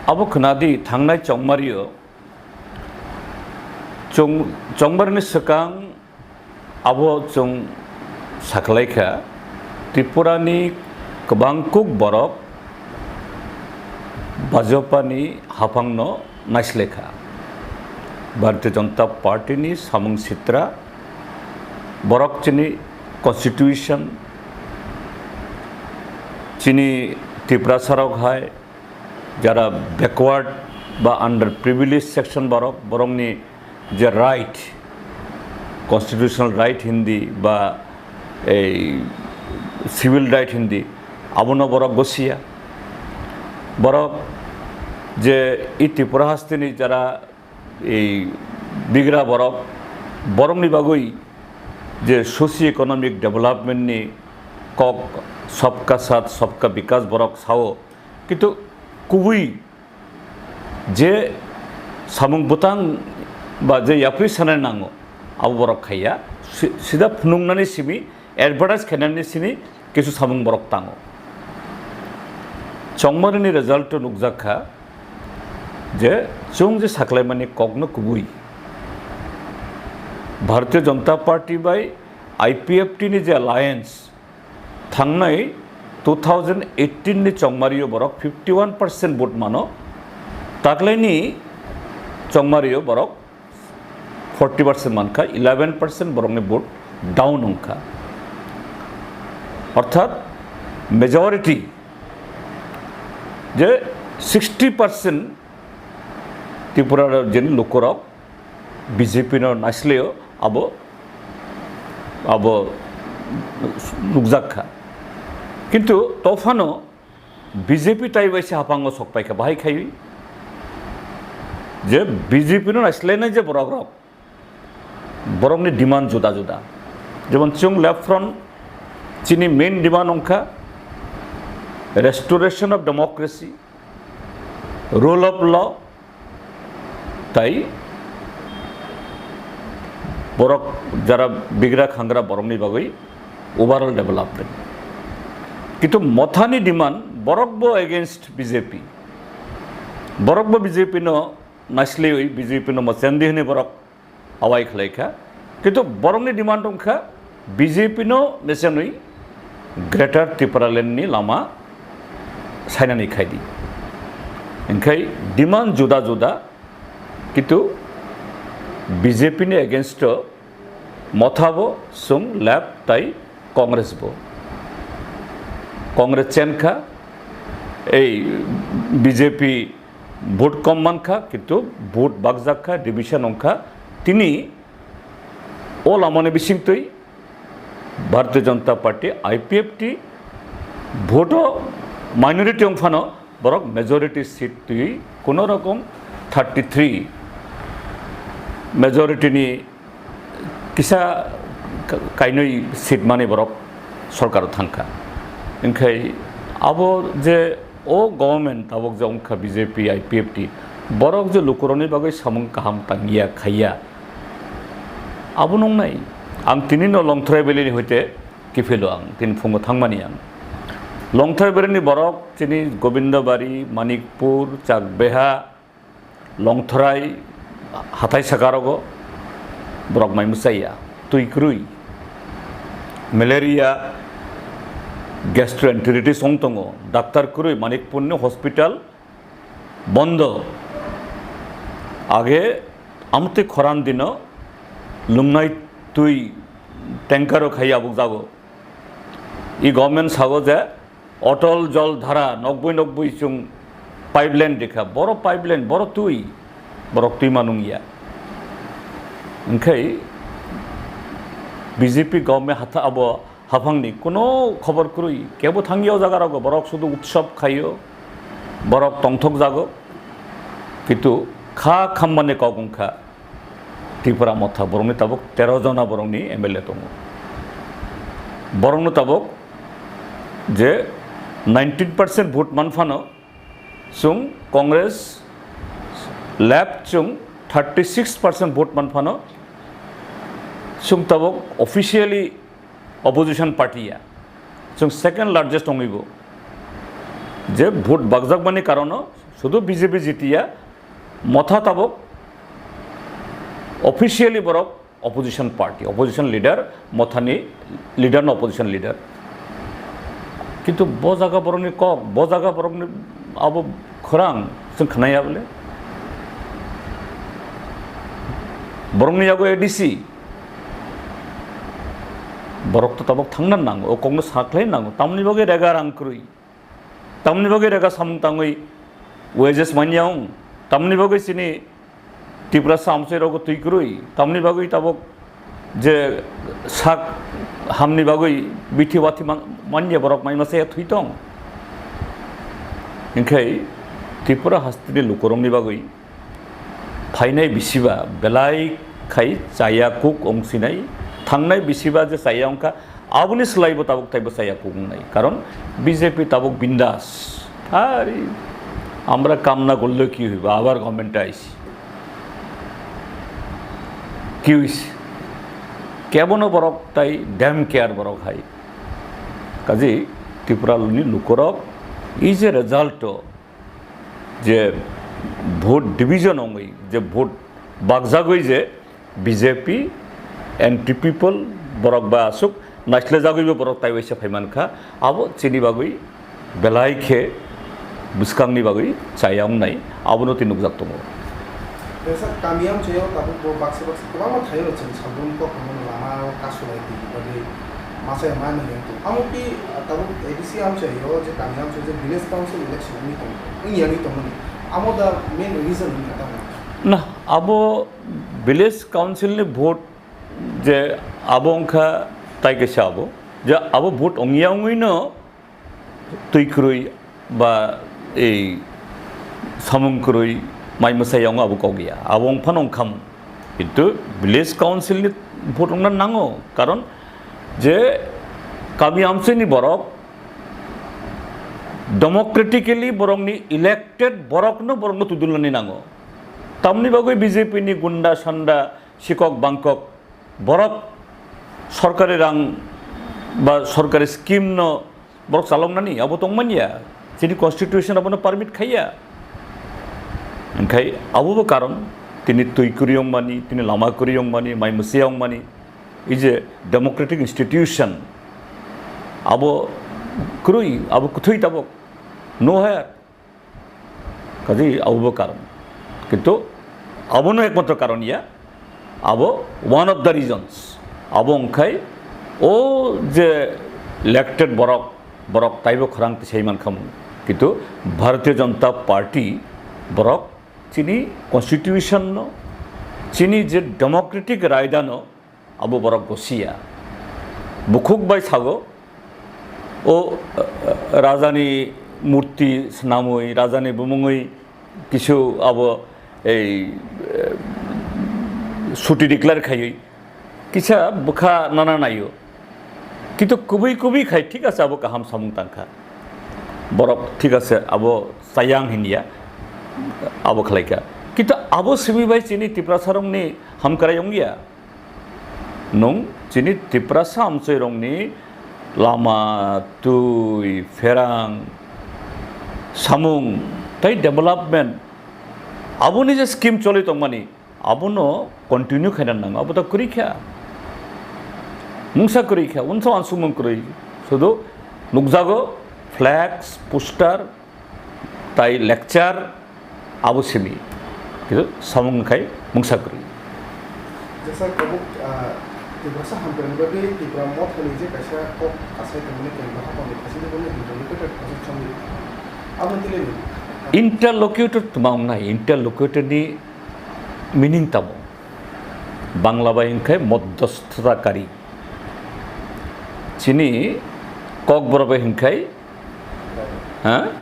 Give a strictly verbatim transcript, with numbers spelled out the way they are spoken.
Abo khwnadi thangnai chongmario chong-, chongmarni swkang abo chwng sakhlaikha, Tripurani kwbang kuk borok Bajpani haphangno naislekha. Bharatiya Janata Party ni samung sitra borok chini constitution, chini Tiprasa rok hai jara backward ba under privileged section borok, borokni je right, constitutional right hindi ba ei civil right hindi, abono borok gosiya. Borok je i Tripura hasteni jara ei bigra borok, borokni bagwi je socio economic development ni kok, sabka saath sabka bikas borok sao, kintu kubui je samung bwtang ba je yapri sanai nango, abo borok khaiya. Si-, sida phunuknani simi, advertise khainani simi kisu samung borok tango. Chongmarini result o nukjak kha je chwng je saklaimani kokno kubui Bharatiya Janata Party bai I P F T ni je alliance, thangnai two thousand eighteen ni chongmario borok fifty one percent vote mano, taklaini chongmario borok forty percent mankha, eleven percent borokni vote down wngkha. Orthat majority je sixty percent Tripura rajyoni lukurok B J P no naisleo abo, abo nukjak kha. Kintu tophano B J P tai bai se haphango sok paikha, bahai khaiwi je B J P no naislainai je borok rok, borokni demand juda juda. Jemon chwng Left Front chini main demand wngkha restoration of democracy, rule of law, tai borok jara bigra khangra borokni bagwi overall development. Kintu Mothani demand borok bo against B J P. Borok bo B J P no naisliwi B J P no mochendi hwnwi borok awai khlaikha. Kintu borokni demand wngkha B J P no mechenwi Greater Tipraland ni lama sainani khaidi. Hingkhai demand juda juda, kintu B J P ni against o Motha bo, chwng Left tai Congress bo. Congress chenkha, ei B J P vote kom mankha, kintu vote bakjak kha, division wngkha. Tini o lamani bisingtwi Bharatiya Janata Party, I P F T, vote o minority wngphano borok majority seat twi kuno rokom thirty three majority ni kisa ka-, kainwi seat mani borok sorkar thangkha. Hingkhai abo je o government tabok je wngkha B J P, I P F T, borok je lukurokni bagwi samung kaham tangya khaiya, abo nungnai. Ang tini no Longthorai Valley ni hoite kiphilo ang, tini phungo thangmani ang. Longthorai Valley ni borok chini Gobindabari, Manikpur, Chakbeha, Longthorai, hathai sakarogo borok mai mwchaiya, twi kwrwi, malaria, gastroenteritis wng tongo, doctor kwrwi, Manikpurni hospital bondo. Age amtwi khoran dino lungnai twi tanker o khai abuk jago. I government sago je Otol Jol Dhara nokbui nokbui chwng pipeline rikha, boro pipeline, boro twi, borok twi manung ya. Hingkhai B J P government hatha abo haphangni kuno khobor kwrwi, kebo thangya o jaga rogo, borok sudu utsob khaio, borok tongthok jago, kintu kha khambani kok wngkha. Tripura Motha borokni tabuk tero jona borokni M L A tongo. Borokno tabuk je nineteen percent vote man phano, chwng Congress, Left chwng thirty six percent vote man phano, chwng tabuk officially opposition party ya, chwng second largest wngwi bo. Je vote bakjakmani karono Sudu B J P jitiya, Motha tabok officially borok opposition party, opposition leader, Mothani leader no opposition leader. Kintu bo jaga borokni kok, bo jaga borokni abo khorang chwng khnaya bole. Borokni yago A D C, borok to tabok thangna nango, o kokno sakhlai nango, tamni bagwi rega rang kwrwi. Tamni bagwi rega samung tangwi wages manya wng, tamni bagwi chini Tiprasa amchai rogo twi kwrwi, tamni bagwi tabok je sak hamni bagwi bithi wathi man-, manya borok mai masa thwi tong. Hinkhe Tripura hasteni lukurokni bagwi phainai bisiba belai khai chaya kuk wngsinai, thangnai bisiba je chaya wngkha, aboni swlaibo tabuk taibo chaya kuk wngnai. Karon B J P tabuk bindas. Ari, amra kamna gollo ki hoibo, abar government aisi. Ki hoisi? Kebono borok tai dem care borok hai. Kaji Tripura ni lukurok, is a result o je vote division wngwi, je vote bakjagwi je B J P, anti people, borok ba aswk naislejagwibo borok taiwaisa phaimankha, abo chini bagwi belai khe bwskangni bagwi chaya wngnai, abono tei nukjak tongo. Kaisa kami amchaio tabuk bo baksa baksa kwbangma thaio chwng salbrum kok hwnmano lama o kasulai twi bagwi machai ma nang yang tong. Amo ki tabuk A D C amchaio je kami amchaio je village council election wngwi tong, wngya wngwi tongmani. Amo da main reason wngkha tamo? Na, abo village council ni vote je abo wngkha tai kaisa abo, je abo vote wngya wngwino twi kwrwi ba ei samung kwrwi mai mwsai wng abo kok ya, abo wng phano wng khamu. Kintu village council ni vote wngna nango, karon je kami amchai ni borok democratically borokni elected borokno, borokno tudulnani nango. Tamni bagwi B J P ni gunda sanda sikok bangkok borok sorkari rang ba sorkari scheme no borok chaloknani abo tongmanya, chini constitution abono permit khaiya. Hinkhe abobo karon tini twi kwrwi wngmani, tini lama kwrwi wngmani, mai mwsai wngmani, is a democratic institution. Abo kwrwi, abo kwthwi tabok. No hire. Kaji abobo karon. Kintu abono ekmatro karon ya, abo one of the reasons. Abo wngkhai o je elected borok, borok taibo khorang tisai mankhamu. Kintu Bharatiya Janata Party borok chini constitution no, chini je democratic raida no, abo borok gosiya. Bukhuk bai sago, o, eh, rajani murti swnamwi, rajani bumungwi kisu abo ei, eh, suti declare khaiwi kisa bwkha nana naio. Kintu kubui kubui khai thik ase abo kaham samung tangkha. Borok thik ase abo chayang hinya abo khlaikha. Kintu abo simi bai chini Tiprasarokni hamkrai wngya. Nwng chini Tiprasa amchairokni lama, twi, pherang, samung tei development, aboni je scheme choli tongmani, abono continue khaina nango, abo to kwrwi kha. Mungsa kwrwi kha, unsuk uansukmung kwrwi. Sudu nukjago flex, poster, tai lecture abo simi. Kintu samung khai mungsa kwrwi. Jesa tabuk, ah, Tiprasa hamkrai ni bagwi Tipra Mothani je kaisa kok kasai tongmani keng baha pangni khasini boni interlocutor kaisa chongwi. Abo tile ni. Interlocutor tma wngnai, interlocutor ni meaning tamo? Bangla bai hwnkhe modhosthakari. Chini Kokborok bai hwnkhe, ha?